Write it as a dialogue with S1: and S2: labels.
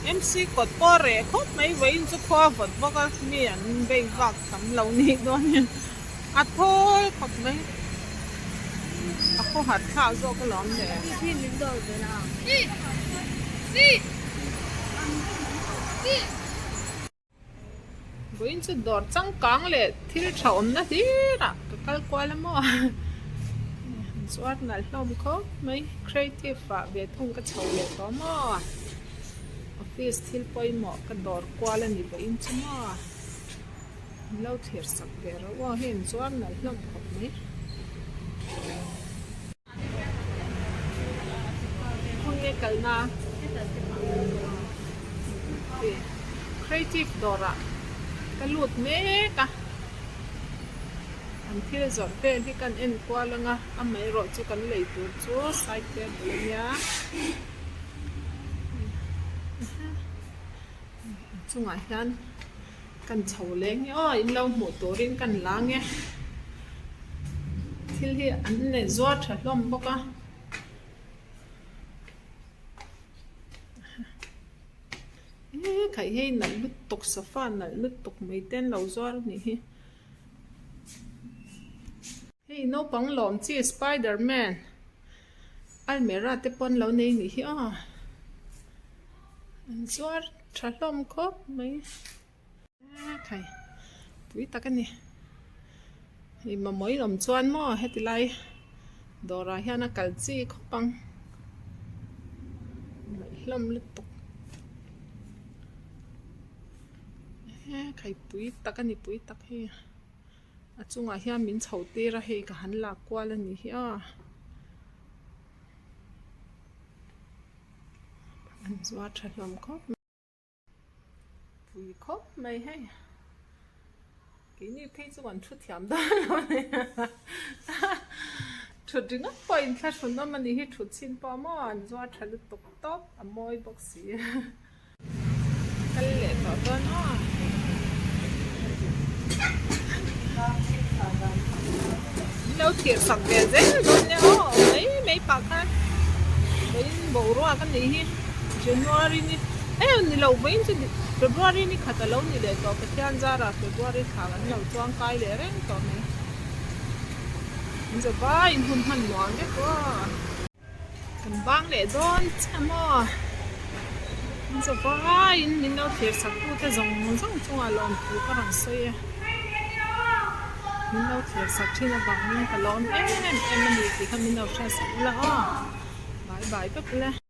S1: MC kawt pawh a reh khawp mai vawiin chu khua vawt bawk a mi an bei vak tam lo nih dawn hian a thawl khawp mai a khawhar thlak zawk alawm le. Vawiin chu dawr changkang leh thil tha awmna hlirah ka kal kual a maw zuar nalh hlawm khawp mai creative ah ve thung ka chho leh tawh maw office thil pawimawh ka dawr kual a ni vawiin chu maw an lo thlir sak ve reuh aw hei an zuar nalh hlawm khawp mai. Khawnge kalna creative dawrah ka lut mek a an thil zawrh vel hi kan en kual anga amaherawh chu kan lei tur chu side table ania a chungah hian kan chho leng nge aw in lo hmuh turin kan la nge thil hi an nei zuar tha hlawm bawk a e khaih hei nalh lutuk sofa nalh lutuk mai te an lo zuar a nih hi hei naupang lawm chi spider man almera te pawh an lo nei nih hi aw an zuar. Tha hlawm khawp mai thei tui tak a ni hei mamawh in awm chuan maw heti lai dawrah hian a kal chi khawp ang hlawm lutuk he khai pui tak a ni pui tak hei a chungah hian min chho tir a hei ka han lak kual a ni hi a. An zuar tha hlawm khawp mai pui khawp mai hei keini phei chu kan thu thiam dawn lo a ni thut ringawt pawh inthlahrun awm a nih hi thut chhin pawh maw an zuar tha lutuk tawp a mawi bawk si. Kal leh tawh dawn aw. Min lo thlir sak ve zel dawn nia aw mai mai pah khan vawiin boruak a nih hi January ni eh ni lo vawiin chu February ni khat a lo ni leh tawh Pathian zara February thla kan lo chuang kai leh reng tawh mai. Min zavaiin hun hman nuam vek aw. Kan bang leh dawn chiah maw? Min zavaiin min lo thlir sak tute zawng zawng chungah lawmthu ka rawn sawi e. Min lo thlir sak thin avangin ka lawm em em a ni tih kha min lo hriat sak ula aw. Bye bye vek ule.